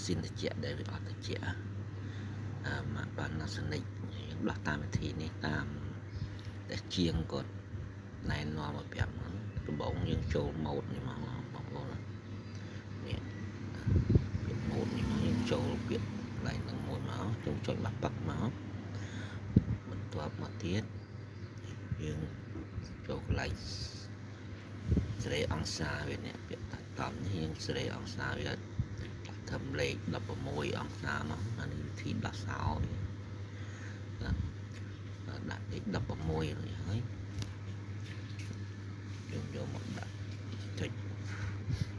ស៊ីនត្រជាក់ដែលវាអត់ត្រជាក់ម៉ាក Panasonic យើងដោះតាមវិធីនេះតាមតែជាងគាត់ណែនាំឲ្យប្រាប់ហ្នឹងដំបូងយើងចូលម៉ូតនេះមកបងប្អូននេះពាក្យម៉ូតនេះមកយើងចូលពាក្យកន្លែងហ្នឹងមួយមកយើងចុចបាក់ប៉ាក់មកបន្ទាប់មកទៀតយើងចូលកន្លែងសេរីអង្សាវានេះពាក្យតាតំនេះយើងសេរីអង្សាវាដាក់ធ្វើលេខ16អង្សាមកអានេះវិធីដោះសោនេះដាក់លេខ16រួចហើយយើងយកមកដាក់ចុច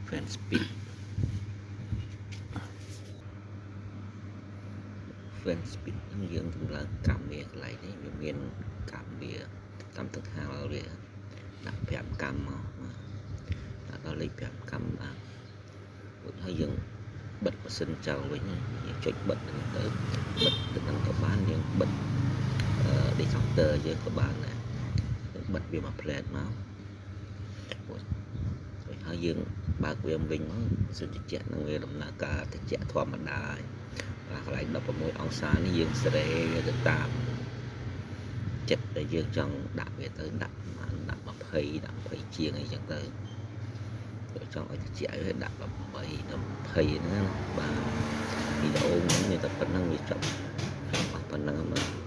fan speed fan speed ហ្នឹងយើងតម្លើងកម្មវាកន្លែងនេះវាមានកម្មវាតាមទឹកហាលវាដាក់5កម្មមកដាក់ដល់លេខ5កម្មបាទរួចហើយយើងបិទម៉ាស៊ីនចោលវិញយើងចុចបិទហ្នឹងទៅបិទទៅហ្នឹងក៏បានយើងបិទ disjoncteur យើងក៏បានដែរបិទវាមួយផ្លែតមករួចហើយយើងបើកវាវិញមកម៉ាស៊ីនត្រជាក់នឹងវាដំណើរការត្រជាក់ធម្មតាហើយកន្លែង16អង្សានេះយើងសេរីវាទៅតាមចិត្តដែលយើងចង់ដាក់វាទៅដាក់ដាក់20ដាក់20ជាងអីចឹងទៅចង់ឲ្យត្រជាក់វាដាក់18ដល់20ហ្នឹងណាបាទវីដេអូហ្នឹងមានតែប៉ុណ្្នឹងវាចប់អស់ប៉ុណ្្នឹងបាទ។